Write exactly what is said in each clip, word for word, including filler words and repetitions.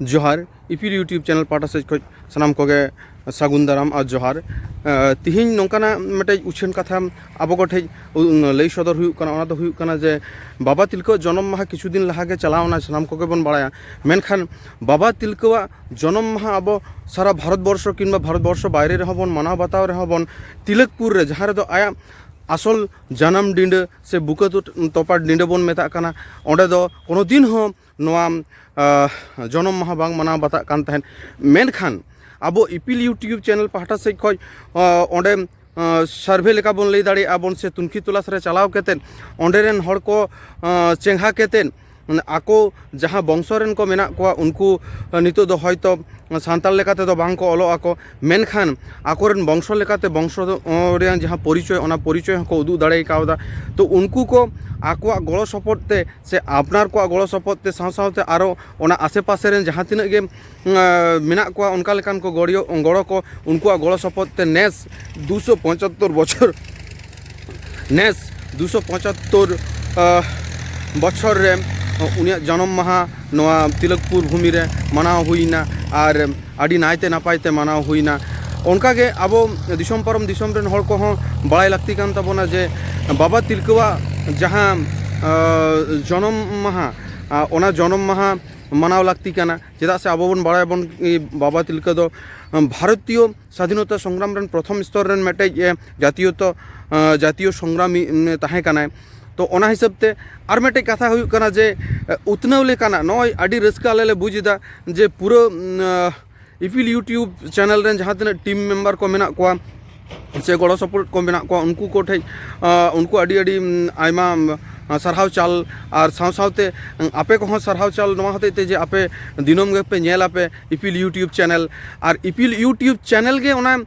ᱡᱚᱦᱟᱨ, ᱤᱯᱤᱞ YouTube channel ᱯᱟᱦᱴᱟ ᱥᱮᱫ ᱠᱷᱚᱱ ᱥᱟᱱᱟᱢ ᱠᱚᱜᱮ ᱥᱟᱹᱜᱩᱱ ᱫᱟᱨᱟᱢ ᱟᱨ ᱡᱚᱦᱟᱨ᱾ ᱮ, ᱛᱤᱦᱤᱧ ᱱᱚᱝᱠᱟᱱᱟᱜ ᱢᱤᱫᱴᱮᱡ ᱩᱪᱷᱟᱹᱱ ᱠᱟᱛᱷᱟ ᱟᱵᱚ ᱠᱚ ᱴᱷᱮᱡ ᱩ-, ᱞᱟᱹᱭ ᱥᱚᱫᱚᱨ ᱦᱩᱭᱩᱜ ᱠᱟᱱᱟ, ᱚᱱᱟ ᱫᱚ ᱦᱩᱭᱩᱜ ᱠᱟᱱᱟ ᱡᱮ ᱵᱟᱵᱟ ᱛᱤᱞᱠᱟᱹᱣᱟᱜ ᱡᱚᱱᱚᱢ ᱢᱟᱦᱟ ᱠᱤᱪᱷᱩ ᱫᱤᱱ ᱞᱟᱦᱟ ᱜᱮ ᱪᱟᱞᱟᱣ ᱮᱱᱟ, ᱥᱟᱱᱟᱢ ᱠᱚᱜᱮ ᱵᱚᱱ ᱵᱟᱲᱟᱭᱟ᱾ ᱢᱮᱱᱠᱷᱟᱱ ᱵᱟᱵᱟ ᱛᱤᱞᱠᱟᱹᱣᱟᱜ ᱡᱚᱱᱚᱢ ᱢᱟᱦᱟ ᱟᱵᱚ ᱥᱟᱨᱟ ᱵᱷᱟᱨᱚᱛ ᱵᱚᱨᱥᱚ ᱠᱤᱝᱵᱟ ᱵᱷᱟᱨᱚᱛ ᱵᱚᱨᱥᱚ ᱵᱟᱭᱨᱮ ᱨᱮᱦᱚᱸ ᱵᱚᱱ ᱢᱟᱱᱟᱣ ᱵᱟᱛᱟᱣ ᱨᱮᱦᱚᱸ ᱵᱚᱱ, ᱛᱤᱞᱟᱹᱠᱯᱩᱨ ᱨᱮ, ᱡᱟᱦᱟᱸ ᱨᱮᱫᱚ ᱟᱭᱟᱜ ᱟᱥᱚᱞ ᱡᱟᱱᱟᱢ ᱰᱤᱸᱰᱟᱹ ᱥᱮ ᱵᱩᱠᱟᱹ ᱛᱚ-, ᱛᱚᱯᱟ ᱰᱤᱸᱰᱟᱹ ᱵᱚᱱ ᱢᱮᱛᱟᱜ ᱠᱟᱱᱟ, ᱚᱸᱰᱮ ᱫᱚ ᱠᱳᱱᱳ ᱫᱤᱱ ᱦᱚᱸ ᱱᱚᱣᱟ, ᱟᱦ, ᱡᱚᱱᱚᱢ ᱢᱟᱦᱟ ᱵᱟᱝ ᱢᱟᱱᱟᱣ ᱵᱟᱛᱟᱜ ᱠᱟᱱ ᱛᱟᱦᱮᱸᱫ᱾ ᱢᱮᱱᱠᱷᱟᱱ ᱟᱵᱚ ᱤᱯᱤᱞ YouTube ᱪᱮᱱᱮᱞ ᱯᱟᱦᱴᱟ ᱥᱮᱫ ᱠᱷᱚᱱ, ᱟᱦ, ᱚᱸᱰᱮ, ᱟᱦ, ᱥᱟᱨᱵᱷᱮ ᱞᱮᱠᱟ ᱵᱚᱱ ᱞᱟᱹᱭ ᱫᱟᱲᱮᱭᱟᱜᱼᱟ ᱵᱚᱱ, ᱥᱮ ᱛᱩᱱᱠᱷᱤ ᱛᱚᱞᱟᱥ ᱨᱮ ᱪᱟᱞᱟᱣ ᱠᱟᱛᱮᱫ ᱚᱸᱰᱮ ᱨᱮᱱ ᱦᱚᱲ ᱠᱚ, ᱟᱦ, ᱪᱮᱸᱜᱷᱟ ᱠᱟᱛᱮᱫ ᱟᱠᱚ ᱡᱟᱦᱟᱸ ᱵᱚᱝᱥᱚ ᱨᱮᱱ ᱠᱚ ᱢᱮᱱᱟᱜ ᱠᱚᱣᱟ, ᱩᱱᱠᱩ, ᱟᱦ, ᱱᱤᱛᱚᱜ ᱫᱚ ᱦᱚᱭᱛᱚ ᱥᱟᱱᱛᱟᱲ ᱞᱮᱠᱟ ᱛᱮᱫᱚ ᱵᱟᱝ ᱠᱚ ᱚᱞᱚᱜ ᱟᱠᱚ, ᱢᱮᱱᱠᱷᱟᱱ ᱟᱠᱚᱨᱮᱱ ᱵᱚᱝᱥᱚ ᱞᱮᱠᱟᱛᱮ ᱵᱚᱝᱥᱚ ᱫᱚ, ᱚ, ᱨᱮᱭᱟᱜ ᱡᱟᱦᱟᱸ ᱯᱚᱨᱤᱪᱚᱭ, ᱚᱱᱟ ᱯᱚᱨᱤᱪᱚᱭ ᱦᱚᱸᱠᱚ ᱩᱫᱩᱜ ᱫᱟᱲᱮ ᱠᱟᱣᱫᱟ᱾ ᱛᱚ ᱩᱱᱠᱩ ᱠᱚ ᱟᱠᱚᱣᱟᱜ ᱜᱚᱲᱚ ᱥᱚᱯᱚᱦᱚᱫ ᱛᱮ ᱥᱮ ᱟᱯᱱᱟᱨ ᱠᱚᱣᱟᱜ ᱜᱚᱲᱚ ᱥᱚᱯᱚᱦᱚᱫ ᱛᱮ, ᱥᱟᱶ ᱥᱟᱶᱛᱮ ᱟᱨᱚ ᱚᱱᱟ ᱟᱥᱮ ᱯᱟᱥᱮ ᱨᱮᱱ ᱡᱟᱦᱟᱸ ᱛᱤᱱᱟᱹᱜ ᱜᱮ, ᱟᱸ, ᱢᱮᱱᱟᱜ ᱠᱚᱣᱟ, ᱚᱱᱠᱟ ᱞᱮᱠᱟᱱ ᱠᱚ ᱜᱚᱲᱤᱭᱚ-, ᱜᱚᱲᱚ ᱠᱚ, ᱩᱱᱠᱩᱣᱟᱜ ᱜᱚᱲᱚ ᱥᱚᱯᱚᱦᱚᱫ ᱛᱮ ᱱᱮᱥ ᱫᱩᱥᱚ ᱯᱚᱸᱪᱟᱛᱛᱳᱨ ᱵᱚᱪᱷᱚᱨ, ᱱᱮᱥ ᱫᱩᱥᱚ ᱯᱚᱸᱪᱟᱛᱛᱳᱨ, ᱟᱸ, ᱵᱚᱪᱷᱚᱨ ᱨᱮ ᱩᱱᱤᱭᱟᱜ ᱡᱟᱱᱟᱢ ᱢᱟᱦᱟ ᱱᱚᱣᱟ ᱛᱤᱞᱚᱠᱯᱩᱨ ᱵᱷᱩᱢᱤ ᱨᱮ ᱢᱟᱱᱟᱣ ᱦᱩᱭᱱᱟ ᱟᱨ ᱟᱹᱰᱤ ᱱᱟᱭᱛᱮ ᱱᱟᱯᱟᱭ ᱛᱮ ᱢᱟᱱᱟᱣ ᱦᱩᱭᱱᱟ᱾ ᱚᱱᱠᱟᱜᱮ ᱟᱵᱚ ᱫᱤᱥᱚᱢ ᱯᱟᱨᱚᱢ ᱫᱤᱥᱚᱢ ᱨᱮᱱ ᱦᱚᱲ ᱠᱚᱦᱚᱸ ᱵᱟᱲᱟᱭ ᱞᱟᱹᱠᱛᱤ ᱠᱟᱱ ᱛᱟᱵᱚᱱᱟ ᱡᱮ ᱵᱟᱵᱟ ᱛᱤᱞᱠᱟᱹᱣᱟᱜ ᱡᱟᱦᱟᱸ, ᱟᱸ, ᱡᱚᱱᱚᱢ ᱢᱟᱦᱟ, ᱟᱸ, ᱚᱱᱟ ᱡᱚᱱᱚᱢ ᱢᱟᱦᱟ ᱢᱟᱱᱟᱣ ᱞᱟᱹᱠᱛᱤ ᱠᱟᱱᱟ᱾ ᱪᱮᱫᱟᱜ ᱥᱮ ᱟᱵᱚ ᱵᱚᱱ ᱵᱟᱲᱟᱭᱟᱵᱚᱱ, ᱮ, ᱵᱟᱵᱟ ᱛᱤᱞᱠᱟᱹ ᱫᱚ, ᱟᱸ, ᱵᱷᱟᱨᱚᱛᱤᱭᱚ ᱥᱟᱫᱷᱤᱱᱚᱛᱟ ᱥᱚᱝᱜᱨᱟᱢ ᱨᱮᱱ ᱯᱨᱚᱛᱷᱚᱢ ᱥᱛᱚᱨ ᱨᱮᱱ ᱢᱤᱫᱴᱮᱡ, ᱮ, ᱡᱟᱛᱤᱭᱚᱛᱚ, ᱟᱸ, ᱡᱟᱛᱤᱭᱚ ᱥᱚᱝᱜᱨᱟᱢᱤ, ᱩᱢ, ᱛᱟᱦᱮᱸ ᱠᱟᱱᱟᱭ᱾ ᱛᱚ ᱚᱱᱟ ᱦᱤᱥᱟᱹᱵ ᱛᱮ ᱟᱨ ᱢᱤᱫᱴᱮᱡ ᱠᱟᱛᱷᱟ ᱦᱩᱭᱩᱜ ᱠᱟᱱᱟ ᱡᱮ, ᱮ, ᱩᱛᱱᱟᱹᱣ ᱞᱮᱠᱟᱱᱟᱜ ᱱᱚᱜᱼᱚᱭ ᱟᱹᱰᱤ ᱨᱟᱹᱥᱠᱟᱹ ᱟᱞᱮ ᱞᱮ ᱵᱩᱡᱽ ᱮᱫᱟ ᱡᱮ ᱯᱩᱨᱟᱹ, ᱩᱢ, ᱟᱸ, ᱤᱯᱤᱞ YouTube ᱪᱮᱱᱮᱞ ᱨᱮᱱ ᱡᱟᱦᱟᱸ ᱛᱤᱱᱟᱹᱜ ᱴᱤᱢ ᱢᱮᱢᱵᱟᱨ ᱠᱚ ᱢᱮᱱᱟᱜ ᱠᱚᱣᱟ ᱥᱮ ᱜᱚᱲᱚ ᱥᱚᱯᱚᱦᱚᱫ ᱠᱚ ᱢᱮᱱᱟᱜ ᱠᱚᱣᱟ, ᱩᱱᱠᱩ ᱠᱚ ᱴᱷᱮᱡ, ᱟᱸ, ᱩᱱᱠᱩ ᱟᱹᱰᱤ ᱟᱹᱰᱤ, ᱩᱢ, ᱟᱭᱢᱟ, ᱩᱢ, ᱥᱟᱨᱦᱟᱣ ᱪᱟᱞ, ᱟᱨ ᱥᱟᱶ ᱥᱟᱶᱛᱮ, ᱩᱢ, ᱟᱯᱮ ᱠᱚᱦᱚᱸ ᱥᱟᱨᱦᱟᱣ ᱪᱟᱞ ᱱᱚᱣᱟ ᱦᱚᱛᱮᱡ ᱛᱮ ᱡᱮ ᱟᱯᱮ ᱫᱤᱱᱟᱹᱢ ᱜᱮᱯᱮ ᱧᱮᱞ ᱟᱯᱮ ᱤᱯᱤᱞ YouTube ᱪᱮᱱᱮᱞ, ᱟᱨ ᱤᱯᱤᱞ YouTube ᱪᱮᱱᱮᱞ ᱜᱮ ᱚᱱᱟ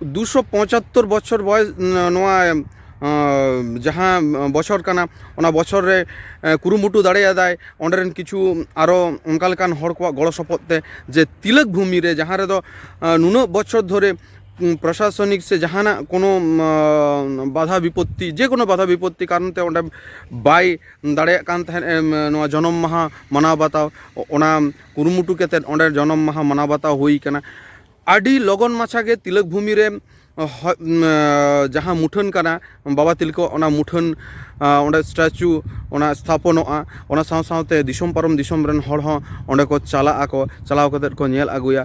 ᱫᱩᱥᱚ ᱯᱚᱸᱪᱟᱛᱛᱳᱨ ᱵᱚᱪᱷᱚᱨ ᱵᱚᱭᱮᱥ, ᱱᱚᱣᱟ, ᱟᱸ, ᱡᱟᱦᱟᱸ ᱵᱚᱪᱷᱚᱨ ᱠᱟᱱᱟ, ᱚᱱᱟ ᱵᱚᱪᱷᱚᱨ ᱨᱮ, ᱮ, ᱠᱩᱨᱩᱢᱩᱴᱩ ᱫᱟᱲᱮᱭᱟᱫᱟᱭ ᱚᱸᱰᱮ ᱨᱮᱱ ᱠᱤᱪᱷᱩ ᱟᱨᱚ ᱚᱱᱠᱟ ᱞᱮᱠᱟᱱ ᱦᱚᱲ ᱠᱚᱣᱟᱜ ᱜᱚᱲᱚ ᱥᱚᱯᱚᱦᱚᱫ ᱛᱮ, ᱡᱮ ᱛᱤᱞᱚᱠ ᱵᱷᱩᱢᱤ ᱨᱮ, ᱡᱟᱦᱟᱸ ᱨᱮᱫᱚ, ᱟᱸ, ᱱᱩᱱᱟᱹᱜ ᱵᱚᱪᱷᱚᱨ ᱫᱷᱚᱨᱮ ᱩᱸ, ᱯᱨᱚᱥᱟᱥᱚᱱᱤᱠ ᱥᱮ ᱡᱟᱦᱟᱱᱟᱜ ᱠᱳᱱᱳ, ᱩᱸ, ᱵᱟᱫᱷᱟ ᱵᱤᱯᱚᱛᱛᱤ, ᱡᱮ ᱠᱳᱱᱳ ᱵᱟᱫᱷᱟ ᱵᱤᱯᱚᱛᱛᱤ ᱠᱟᱨᱚᱱ ᱛᱮ ᱚᱸᱰᱮ ᱵᱟᱭ ᱫᱟᱲᱮᱭᱟᱜ ᱠᱟᱱ ᱛᱟᱦᱮᱸᱫ, ᱮᱢ, ᱱᱚᱣᱟ ᱡᱚᱱᱚᱢ ᱢᱟᱦᱟ ᱢᱟᱱᱟᱣ ᱵᱟᱛᱟᱣ, ᱚ-, ᱚᱱᱟ ᱠᱩᱨᱩᱢᱩᱴᱩ ᱠᱟᱛᱮᱫ ᱚᱸᱰᱮ ᱡᱚᱱᱚᱢ ᱢᱟᱦᱟ ᱢᱟᱱᱟᱣ ᱵᱟᱛᱟᱣ ᱦᱩᱭ ᱠᱟᱱᱟ᱾ ᱟᱹᱰᱤ ᱞᱚᱜᱚᱱ ᱢᱟᱪᱷᱟ ᱜᱮ ᱛᱤᱞᱚᱠ ᱵᱷᱩᱢᱤ ᱨᱮ, ᱦᱚ-, ᱩᱸ, ᱡᱟᱦᱟᱸ ᱢᱩᱴᱷᱟᱹᱱ ᱠᱟᱱᱟ ᱵᱟᱵᱟ ᱛᱤᱞᱠᱟᱹ, ᱚᱱᱟ ᱢᱩᱴᱷᱟᱹᱱ, ᱟ, ᱚᱸᱰᱮ ᱥᱴᱮᱪᱩ ᱚᱱᱟ ᱥᱛᱷᱟᱯᱚᱱᱚᱜᱼᱟ᱾ ᱚᱱᱟ ᱥᱟᱶ ᱥᱟᱶᱛᱮ ᱫᱤᱥᱚᱢ ᱯᱟᱨᱚᱢ ᱫᱤᱥᱚᱢ ᱨᱮᱱ ᱦᱚᱲ ᱦᱚᱸ ᱚᱸᱰᱮ ᱠᱚ ᱪᱟᱞᱟᱜ ᱟᱠᱚ, ᱪᱟᱞᱟᱣ ᱠᱟᱛᱮᱫ ᱠᱚ ᱧᱮᱞ ᱟᱹᱜᱩᱭᱟ᱾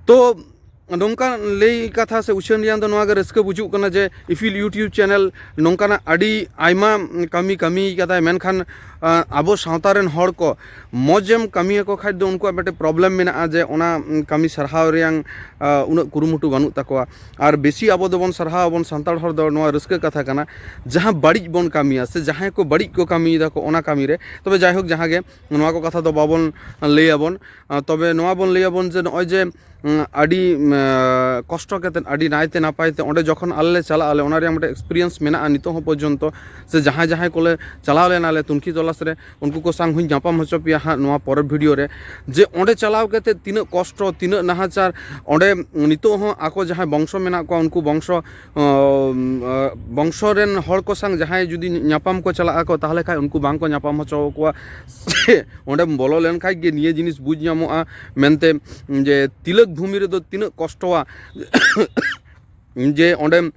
ᱛᱚ ᱱᱚᱝᱠᱟ ᱞᱟᱹᱭ ᱠᱟᱛᱷᱟ ᱥᱮ ᱩᱪᱷᱟᱹᱱ ᱨᱮᱭᱟᱜ ᱫᱚ ᱱᱚᱣᱟ ᱜᱮ ᱨᱟᱹᱥᱠᱟᱹ ᱵᱩᱡᱩᱜ ᱠᱟᱱᱟ ᱡᱮ ᱤᱯᱤᱞ YouTube ᱪᱮᱱᱮᱞ ᱱᱚᱝᱠᱟᱱᱟᱜ ᱟᱹᱰᱤ ᱟᱭᱢᱟ ᱠᱟᱹᱢᱤ ᱠᱟᱹᱢᱤ ᱠᱟᱫᱟᱭ, ᱢᱮᱱᱠᱷᱟᱱ, ᱟ, ᱟᱵᱚ ᱥᱟᱶᱛᱟ ᱨᱮᱱ ᱦᱚᱲ ᱠᱚ ᱢᱚᱡᱽ ᱮᱢ ᱠᱟᱹᱢᱤᱭᱟᱠᱚ ᱠᱷᱟᱡ ᱫᱚ ᱩᱱᱠᱩᱣᱟᱜ ᱢᱤᱫᱴᱮᱱ ᱯᱨᱚᱵᱞᱮᱢ ᱢᱮᱱᱟᱜᱼᱟ ᱡᱮ ᱚᱱᱟ, ᱩᱢ, ᱠᱟᱹᱢᱤ ᱥᱟᱨᱦᱟᱣ ᱨᱮᱭᱟᱝ, ᱟ, ᱩᱱᱟᱹᱜ ᱠᱩᱨᱩᱢᱩᱴᱩ ᱵᱟᱹᱱᱩᱜ ᱛᱟᱠᱚᱣᱟ᱾ ᱟᱨ ᱵᱮᱥᱤ ᱟᱵᱚ ᱫᱚᱵᱚᱱ ᱥᱟᱨᱦᱟᱣ ᱟᱵᱚᱱ ᱥᱟᱱᱛᱟᱲ ᱦᱚᱲ ᱫᱚ, ᱱᱚᱣᱟ ᱨᱟᱹᱥᱠᱟᱹ ᱠᱟᱛᱷᱟ ᱠᱟᱱᱟ, ᱡᱟᱦᱟᱸ ᱵᱟᱹᱲᱤᱡ ᱵᱚᱱ ᱠᱟᱹᱢᱤᱭᱟ ᱥᱮ ᱡᱟᱦᱟᱸᱭ ᱠᱚ ᱵᱟᱹᱲᱤᱡ ᱠᱚ ᱠᱟᱹᱢᱤᱭᱮᱫᱟ ᱠᱚ ᱚᱱᱟ ᱠᱟᱹᱢᱤ ᱨᱮ᱾ ᱛᱚᱵᱮ ᱡᱟᱭᱦᱳᱠ, ᱡᱟᱦᱟᱸ ᱜᱮ, ᱱᱚᱣᱟ ᱠᱚ ᱠᱟᱛᱷᱟ ᱫᱚ ᱵᱟᱵᱚᱱ ᱞᱟᱹᱭ ᱟᱵᱚᱱ᱾ ᱟ, ᱛᱚᱵᱮ ᱱᱚᱣᱟ ᱵᱚᱱ ᱞᱟᱹᱭ ᱟᱵᱚᱱ ᱡᱮ ᱱᱚᱜᱼᱚᱭ ᱡᱮ, ᱩᱸ, ᱟᱹᱰᱤ, ᱩᱸ, ᱠᱚᱥᱴᱚ ᱠᱟᱛᱮᱫ, ᱟᱹᱰᱤ ᱱᱟᱭᱛᱮ ᱱᱟᱯᱟᱭ ᱛᱮ ᱚᱸᱰᱮ ᱡᱚᱠᱷᱚᱱ ᱟᱞᱮ ᱞᱮ ᱪᱟᱞᱟᱜ ᱟᱞᱮ, ᱚᱱᱟ ᱨᱮᱭᱟᱜ ᱢᱤᱫᱴᱮᱱ ᱮᱠᱥᱯᱤᱨᱤᱭᱮᱱᱥ ᱢᱮᱱᱟᱜᱼᱟ ᱱᱤᱛᱚᱜ ᱦᱚᱸ ᱯᱚᱨᱡᱚᱱᱛᱚ, ᱥᱮ ᱡᱟᱦᱟᱸᱭ ᱡᱟᱦᱟᱸᱭ ᱠᱚᱞᱮ ᱪᱟᱞᱟᱣ ᱞᱮᱱᱟ ᱞᱮ ᱛᱩᱱᱠᱷᱤ ᱛᱚᱞᱟᱥ ᱨᱮ, ᱩᱱᱠᱩ ᱠᱚ ᱥᱟᱶ ᱦᱚᱸᱧ ᱧᱟᱯᱟᱢ ᱦᱚᱪᱚ ᱯᱮᱭᱟ ᱦᱟᱸᱜ ᱱᱚᱣᱟ ᱯᱚᱨᱮᱨ ᱵᱷᱤᱰᱤᱭᱳ ᱨᱮ, ᱡᱮ ᱚᱸᱰᱮ ᱪᱟᱞᱟᱣ ᱠᱟᱛᱮᱫ ᱛᱤᱱᱟᱹᱜ ᱠᱚᱥᱴᱚ, ᱛᱤᱱᱟᱹᱜ ᱱᱟᱦᱟᱪᱟᱨ, ᱚᱸᱰᱮ ᱱᱤᱛᱚᱜ ᱦᱚᱸ ᱟᱠᱚ ᱡᱟᱦᱟᱸᱭ ᱵᱚᱝᱥᱚ ᱢᱮᱱᱟᱜ ᱠᱚᱣᱟ, ᱩᱱᱠᱩ ᱵᱚᱝᱥᱚ, ᱚ, ᱵᱚᱝᱥᱚ ᱨᱮᱱ ᱦᱚᱲ ᱠᱚ ᱥᱟᱶ ᱡᱟᱦᱟᱸᱭ ᱡᱩᱫᱤ ᱧᱟᱯᱟᱢ ᱠᱚ ᱪᱟᱞᱟᱜ ᱟᱠᱚ, ᱛᱟᱦᱚᱞᱮ ᱠᱷᱟᱡ ᱩᱱᱠᱩ ᱵᱟᱝ ᱠᱚ ᱧᱟᱯᱟᱢ ᱦᱚᱪᱚ ᱟᱠᱚᱣᱟ᱾ ᱥᱮ ᱚᱸᱰᱮᱢ ᱵᱚᱞᱚ ᱞᱮᱱ ᱠᱷᱟᱡ ᱜᱮ ᱱᱤᱭᱟᱹ ᱡᱤᱱᱤᱥ ᱵᱩᱡᱽ ᱧᱟᱢᱚᱜᱼᱟ ᱢᱮᱱᱛᱮ, ᱡᱮ ᱛᱤᱞᱚᱠ ᱵᱷᱩᱢᱤ ᱨᱮᱫᱚ ᱛᱤᱱᱟᱹᱜ ᱠᱚᱥᱴᱚᱣᱟ᱾ ᱡᱮ ᱚᱸᱰᱮᱢ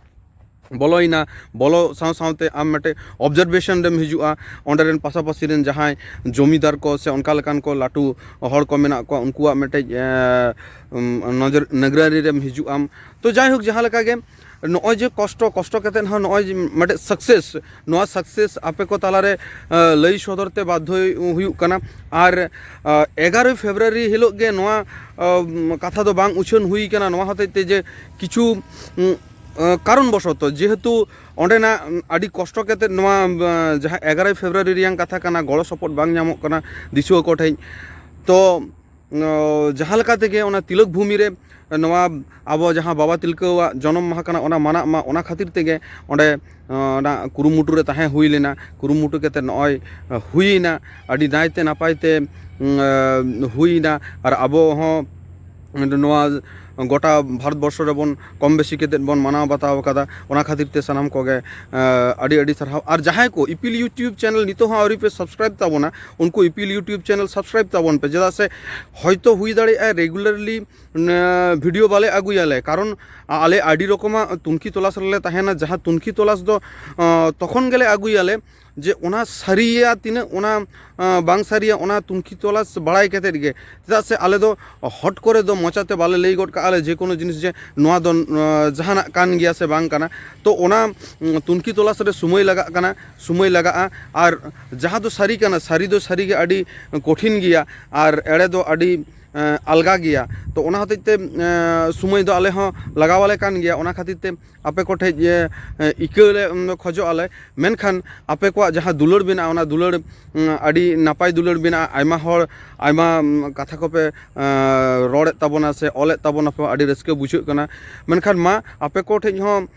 ᱵᱚᱞᱚᱭᱮᱱᱟ, ᱵᱚᱞᱚ ᱥᱟᱶ ᱥᱟᱶᱛᱮ ᱟᱢ ᱢᱤᱫᱴᱮᱡ ᱚᱵᱡᱟᱨᱵᱷᱮᱥᱚᱱ ᱨᱮᱢ ᱦᱤᱡᱩᱜᱼᱟ, ᱚᱸᱰᱮ ᱨᱮᱱ ᱯᱟᱥᱟᱯᱟᱥᱤ ᱨᱮᱱ ᱡᱟᱦᱟᱸᱭ ᱡᱚᱢᱤᱫᱟᱨ ᱠᱚ ᱥᱮ ᱚᱱᱠᱟ ᱞᱮᱠᱟᱱ ᱠᱚ ᱞᱟᱹᱴᱩ ᱦᱚᱲ ᱠᱚ ᱢᱮᱱᱟᱜ ᱠᱚᱣᱟ, ᱩᱱᱠᱩᱣᱟᱜ ᱢᱤᱫᱴᱮᱡ, ᱮ, ᱩᱢ, ᱱᱚᱡᱚᱨ, ᱱᱤᱜᱽᱨᱟᱱᱤ ᱨᱮᱢ ᱦᱤᱡᱩᱜ ᱟᱢ᱾ ᱛᱚ ᱡᱟᱭᱦᱳᱠ, ᱡᱟᱦᱟᱸ ᱞᱮᱠᱟ ᱜᱮ ᱱᱚᱜᱼᱚᱭ ᱡᱮ ᱠᱚᱥᱴᱚ, ᱠᱚᱥᱴᱚ ᱠᱟᱛᱮᱫ ᱦᱚᱸ ᱱᱚᱜᱼᱚᱭ ᱡᱮ ᱢᱤᱫᱴᱮᱡ ᱥᱟᱠᱥᱮᱥ, ᱱᱚᱣᱟ ᱥᱟᱠᱥᱮᱥ ᱟᱯᱮ ᱠᱚ ᱛᱟᱞᱟᱨᱮ, ᱮ, ᱞᱟᱹᱭ ᱥᱚᱫᱚᱨ ᱛᱮ ᱵᱟᱫᱽᱫᱷᱚ ᱦᱩᱭᱩᱜ ᱠᱟᱱᱟ᱾ ᱟᱨ, ᱮ, ᱮᱜᱟᱨᱚᱭ ᱯᱷᱮᱵᱽᱨᱩᱣᱟᱨᱤ ᱦᱤᱞᱳᱜ ᱜᱮ ᱱᱚᱣᱟ, ᱮ, ᱠᱟᱛᱷᱟ ᱫᱚ ᱵᱟᱝ ᱩᱪᱷᱟᱹᱱ ᱦᱩᱭ ᱠᱟᱱᱟ, ᱱᱚᱣᱟ ᱦᱚᱛᱮᱡ ᱛᱮ ᱡᱮ ᱠᱤᱪᱷᱩ, ᱩᱸ, ᱮ, ᱠᱟᱨᱚᱱ ᱵᱚᱥᱚᱛᱚ, ᱡᱮᱦᱮᱛᱩ ᱚᱸᱰᱮᱱᱟᱜ, ᱩᱸ, ᱟᱹᱰᱤ ᱠᱚᱥᱴᱚ ᱠᱟᱛᱮᱫ ᱱᱚᱣᱟ, ᱮ, ᱡᱟᱦᱟᱸ ᱮᱜᱟᱨᱚᱭ ᱯᱷᱮᱵᱽᱨᱩᱣᱟᱨᱤ ᱨᱮᱭᱟᱝ ᱠᱟᱛᱷᱟ ᱠᱟᱱᱟ, ᱜᱚᱲᱚ ᱥᱚᱯᱚᱦᱚᱫ ᱵᱟᱝ ᱧᱟᱢᱚᱜ ᱠᱟᱱᱟ ᱫᱤᱥᱩᱣᱟᱹ ᱠᱚ ᱴᱷᱮᱡ᱾ ᱛᱚ, ᱚ, ᱡᱟᱦᱟᱸ ᱞᱮᱠᱟ ᱛᱮᱜᱮ ᱚᱱᱟ ᱛᱤᱞᱚᱠ ᱵᱷᱩᱢᱤ ᱨᱮ ᱱᱚᱣᱟ ᱟᱵᱚ ᱡᱟᱦᱟᱸ ᱵᱟᱵᱟ ᱛᱤᱞᱠᱟᱹᱣᱟᱜ ᱡᱚᱱᱚᱢ ᱢᱟᱦᱟ ᱠᱟᱱᱟ, ᱚᱱᱟ ᱢᱟᱱᱟᱜ ᱢᱟ, ᱚᱱᱟ ᱠᱷᱟᱹᱛᱤᱨ ᱛᱮᱜᱮ ᱚᱸᱰᱮ, ᱚ, ᱚᱱᱟ ᱠᱩᱨᱩᱢᱩᱴᱩ ᱨᱮ ᱛᱟᱦᱮᱸ ᱦᱩᱭ ᱞᱮᱱᱟ᱾ ᱠᱩᱨᱩᱢᱩᱴᱩ ᱠᱟᱛᱮ ᱱᱚᱜᱼᱚᱭ ᱦᱩᱭᱮᱱᱟ, ᱟᱹᱰᱤ ᱱᱟᱭᱛᱮ ᱱᱟᱯᱟᱭ ᱛᱮ, ᱩᱸ, ᱮ, ᱦᱩᱭᱮᱱᱟ᱾ ᱟᱨ ᱟᱵᱚ ᱦᱚᱸ ᱱᱚᱣᱟ ᱜᱚᱴᱟ ᱵᱷᱟᱨᱚᱛ ᱵᱚᱨᱥᱚ ᱨᱮᱵᱚᱱ ᱠᱚᱢ ᱵᱮᱥᱤ ᱠᱟᱛᱮᱫ ᱵᱚᱱ ᱢᱟᱱᱟᱣ ᱵᱟᱛᱟᱣ ᱠᱟᱫᱟ᱾ ᱚᱱᱟ ᱠᱷᱟᱹᱛᱤᱨ ᱛᱮ ᱥᱟᱱᱟᱢ ᱠᱚᱜᱮ ᱟᱹᱰᱤ ᱟᱹᱰᱤ ᱥᱟᱨᱦᱟᱣ᱾ ᱟᱨ ᱡᱟᱦᱟᱸᱭ ᱠᱚ ᱤᱯᱤᱞ YouTube ᱪᱮᱱᱮᱞ ᱱᱤᱛᱚᱜ ᱦᱚᱸ ᱟᱹᱣᱨᱤ ᱯᱮ ᱥᱟᱵᱥᱠᱨᱟᱭᱤᱵ ᱛᱟᱵᱚᱱᱟ, ᱩᱱᱠᱩ ᱤᱯᱤᱞ YouTube ᱪᱮᱱᱮᱞ ᱥᱟᱵᱥᱠᱨᱟᱭᱤᱵ ᱛᱟᱵᱚᱱ ᱯᱮ᱾ ᱪᱮᱫᱟᱜ ᱥᱮ ᱦᱚᱭᱛᱳ ᱦᱩᱭ ᱫᱟᱲᱮᱭᱟᱜᱼᱟ ᱨᱮᱜᱩᱞᱟᱨᱞᱤ ᱵᱷᱤᱰᱤᱭᱳ ᱵᱟᱞᱮ ᱟᱹᱜᱩᱭᱟᱞᱮ, ᱠᱟᱨᱚᱱ ᱟᱞᱮ ᱟᱹᱰᱤ ᱨᱚᱠᱚᱢᱟᱜ ᱛᱩᱱᱠᱷᱤ ᱛᱚᱞᱟᱥ ᱨᱮᱞᱮ ᱛᱟᱦᱮᱱᱟ, ᱡᱟᱦᱟᱸ ᱛᱩᱱᱠᱷᱤ ᱛᱚᱞᱟᱥ ᱫᱚ ᱛᱚᱠᱷᱚᱱ ᱜᱮᱞᱮ ᱟᱹᱜᱩᱭᱟᱞᱮ ᱡᱮ ᱚᱱᱟ ᱥᱟᱹᱨᱤᱭᱟ ᱛᱤᱱᱟᱹᱜ, ᱚᱱᱟ ᱵᱟᱝ ᱥᱟᱹᱨᱤᱭᱟ, ᱚᱱᱟ ᱛᱩᱱᱠᱷᱤ ᱛᱚᱞᱟᱥ ᱵᱟᱲᱟᱭ ᱠᱟᱛᱮᱫ ᱜᱮ᱾ ᱪᱮᱫᱟᱜ ᱥᱮ ᱟᱞᱮ ᱫᱚ ᱦᱚᱴ ᱠᱚᱨᱮ ᱫᱚ ᱢᱚᱪᱟᱛᱮ ᱵᱟᱞᱮ ᱞᱟᱹᱭ ᱜᱚᱫ ᱠᱟᱜᱼᱟ ᱞᱮ ᱡᱮ ᱠᱳᱱᱳ ᱡᱤᱱᱤᱥ ᱡᱮ ᱱᱚᱣᱟ ᱫᱚ ᱡᱟᱦᱟᱱᱟᱜ ᱠᱟᱱ ᱜᱮᱭᱟ ᱥᱮ ᱵᱟᱝ ᱠᱟᱱᱟ᱾ ᱛᱚ ᱚᱱᱟ ᱛᱩᱱᱠᱷᱤ ᱛᱚᱞᱟᱥ ᱨᱮ ᱥᱚᱢᱚᱭ ᱞᱟᱜᱟᱜ ᱠᱟᱱᱟ, ᱥᱚᱢᱚᱭ ᱞᱟᱜᱟᱜᱼᱟ᱾ ᱟᱨ ᱡᱟᱦᱟᱸ ᱫᱚ ᱥᱟᱹᱨᱤ ᱠᱟᱱᱟ, ᱥᱟᱹᱨᱤ ᱫᱚ ᱥᱟᱹᱨᱤ ᱜᱮ ᱟᱹᱰᱤ ᱠᱚᱴᱷᱤᱱ ᱜᱮᱭᱟ, ᱟᱨ ᱮᱲᱮ ᱫᱚ ᱟᱹᱰᱤ ᱟᱞᱜᱟ ᱜᱮᱭᱟ᱾ ᱛᱚ ᱚᱱᱟ ᱦᱚᱛᱮᱡ ᱛᱮ ᱥᱚᱢᱚᱭ ᱫᱚ ᱟᱞᱮ ᱦᱚᱸ ᱞᱟᱜᱟᱣ ᱟᱞᱮ ᱠᱟᱱ ᱜᱮᱭᱟ᱾ ᱚᱱᱟ ᱠᱷᱟᱹᱛᱤᱨ ᱛᱮ ᱟᱯᱮ ᱠᱚᱴᱷᱮᱡ ᱤᱠᱟᱹ ᱞᱮ ᱠᱷᱚᱡᱚᱜ ᱟᱞᱮ, ᱢᱮᱱᱠᱷᱟᱱ ᱟᱯᱮ ᱠᱚᱣᱟᱜ ᱡᱟᱦᱟᱸ ᱫᱩᱞᱟᱹᱲ ᱢᱮᱱᱟᱜᱼᱟ, ᱚᱱᱟ ᱫᱩᱞᱟᱹᱲ ᱟᱹᱰᱤ ᱱᱟᱯᱟᱭ ᱫᱩᱞᱟᱹᱲ ᱢᱮᱱᱟᱜᱼᱟ᱾ ᱟᱭᱢᱟ ᱦᱚᱲ ᱟᱭᱢᱟ ᱠᱟᱛᱷᱟ ᱠᱚᱯᱮ ᱨᱚᱲᱮᱫ ᱛᱟᱵᱚᱱᱟ ᱥᱮ ᱚᱞᱮᱫ ᱛᱟᱵᱚᱱᱟ ᱯᱮ, ᱟᱹᱰᱤ ᱨᱟᱹᱥᱠᱟᱹ ᱵᱩᱡᱷᱟᱹᱜ ᱠᱟᱱᱟ᱾ ᱢᱮᱱᱠᱷᱟᱱ ᱢᱟ ᱟᱯᱮ ᱠᱚᱴᱷᱮᱡ ᱦᱚᱸ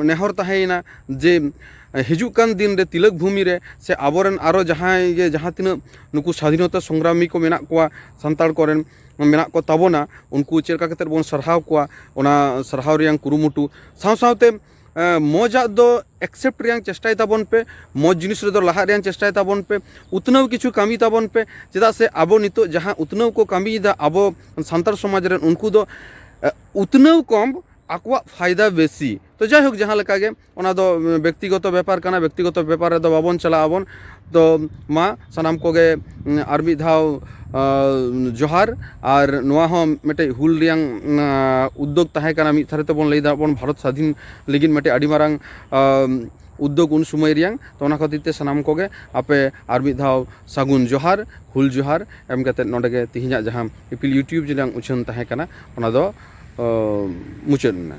ᱱᱮᱦᱚᱨ ᱛᱟᱦᱮᱸᱭᱮᱱᱟ ᱡᱮ ᱦᱤᱡᱩᱜ ᱠᱟᱱ ᱫᱤᱱ ᱨᱮ ᱛᱤᱞᱚᱠ ᱵᱷᱩᱢᱤ ᱨᱮ ᱥᱮ ᱟᱵᱚᱨᱮᱱ ᱟᱨᱚ ᱡᱟᱦᱟᱸᱭ ᱜᱮ, ᱡᱟᱦᱟᱸ ᱛᱤᱱᱟᱹᱜ ᱱᱩᱠᱩ ᱥᱟᱫᱷᱤᱱᱚᱛᱟ ᱥᱚᱝᱜᱨᱟᱢᱤ ᱠᱚ ᱢᱮᱱᱟᱜ ᱠᱚᱣᱟ, ᱥᱟᱱᱛᱟᱲ ᱠᱚᱨᱮᱱ ᱢᱮᱱᱟᱜ ᱠᱚ ᱛᱟᱵᱚᱱᱟ, ᱩᱱᱠᱩ ᱪᱮᱫ ᱞᱮᱠᱟ ᱠᱟᱛᱮᱫ ᱵᱚᱱ ᱥᱟᱨᱦᱟᱣ ᱠᱚᱣᱟ, ᱚᱱᱟ ᱥᱟᱨᱦᱟᱣ ᱨᱮᱭᱟᱝ ᱠᱩᱨᱩᱢᱩᱴᱩ᱾ ᱥᱟᱶ ᱥᱟᱶᱛᱮ ᱢᱚᱡᱟᱜ ᱫᱚ ᱮᱠᱥᱮᱯᱴ ᱨᱮᱭᱟᱝ ᱪᱮᱥᱴᱟᱭ ᱛᱟᱵᱚᱱ ᱯᱮ, ᱢᱚᱡᱽ ᱡᱤᱱᱤᱥ ᱨᱮᱫᱚ ᱞᱟᱦᱟᱜ ᱨᱮᱭᱟᱝ ᱪᱮᱥᱴᱟᱭ ᱛᱟᱵᱚᱱ ᱯᱮ, ᱩᱛᱱᱟᱹᱣ ᱠᱤᱪᱷᱩ ᱠᱟᱹᱢᱤ ᱛᱟᱵᱚᱱ ᱯᱮ᱾ ᱪᱮᱫᱟᱜ ᱥᱮ ᱟᱵᱚ ᱱᱤᱛᱚᱜ ᱡᱟᱦᱟᱸ ᱩᱛᱱᱟᱹᱣ ᱠᱚ ᱠᱟᱹᱢᱤᱭᱮᱫᱟ ᱟᱵᱚ ᱥᱟᱱᱛᱟᱲ ᱥᱚᱢᱟᱡᱽ ᱨᱮᱱ, ᱩᱱᱠᱩ ᱫᱚ ᱩᱛᱱᱟᱹᱣ ᱠᱚᱢ, ᱟᱠᱚᱣᱟᱜ ᱯᱷᱟᱭᱫᱟ ᱵᱮᱥᱤ᱾ ᱛᱚ ᱡᱟᱭᱦᱳᱠ, ᱡᱟᱦᱟᱸ ᱞᱮᱠᱟ ᱜᱮ, ᱚᱱᱟ ᱫᱚ ᱵᱮᱠᱛᱤᱜᱚᱛᱚ ᱵᱮᱯᱟᱨ ᱠᱟᱱᱟ, ᱵᱮᱠᱛᱤᱜᱚᱛᱚ ᱵᱮᱯᱟᱨ ᱨᱮᱫᱚ ᱵᱟᱵᱚᱱ ᱪᱟᱞᱟᱜ ᱟᱵᱚᱱ᱾ ᱛᱚ ᱢᱟ ᱥᱟᱱᱟᱢ ᱠᱚᱜᱮ ᱟᱨ ᱢᱤᱫ ᱫᱷᱟᱣ ᱡᱚᱦᱟᱨ᱾ ᱟᱨ ᱱᱚᱣᱟ ᱦᱚᱸ ᱢᱤᱫᱴᱮᱡ ᱦᱩᱞ ᱨᱮᱭᱟᱝ ᱩᱫᱽᱫᱳᱜᱽ ᱛᱟᱦᱮᱸ ᱠᱟᱱᱟ, ᱢᱤᱫ ᱫᱷᱟᱨᱮ ᱛᱮᱵᱚᱱ ᱞᱟᱹᱭ ᱫᱟᱵᱚᱱ ᱵᱷᱟᱨᱚᱛ ᱥᱟᱫᱷᱤᱱ ᱞᱟᱹᱜᱤᱫ ᱢᱤᱫᱴᱮᱡ ᱟᱹᱰᱤ ᱢᱟᱨᱟᱝ ᱩᱫᱽᱫᱳᱜᱽ ᱩᱱ ᱥᱚᱢᱚᱭ ᱨᱮᱭᱟᱝ᱾ ᱛᱚ ᱚᱱᱟ ᱠᱷᱟᱹᱛᱤᱨ ᱛᱮ ᱥᱟᱱᱟᱢ ᱠᱚᱜᱮ ᱟᱯᱮ ᱟᱨ ᱢᱤᱫ ᱫᱷᱟᱣ ᱥᱟᱹᱜᱩᱱ ᱡᱚᱦᱟᱨ, ᱦᱩᱞ ᱡᱚᱦᱟᱨ ᱮᱢ ᱠᱟᱛᱮᱫ ᱱᱚᱰᱮ ᱜᱮ ᱛᱮᱦᱮᱧᱟᱜ ᱡᱟᱦᱟᱸ ᱤᱯᱤᱞ YouTube ᱨᱮᱭᱟᱝ ᱩᱪᱷᱟᱹᱱ ᱛᱟᱦᱮᱸ ᱠᱟᱱᱟ, ᱚᱱᱟ ᱫᱚ ᱢᱩᱪᱟᱹᱫ ᱮᱱᱟ᱾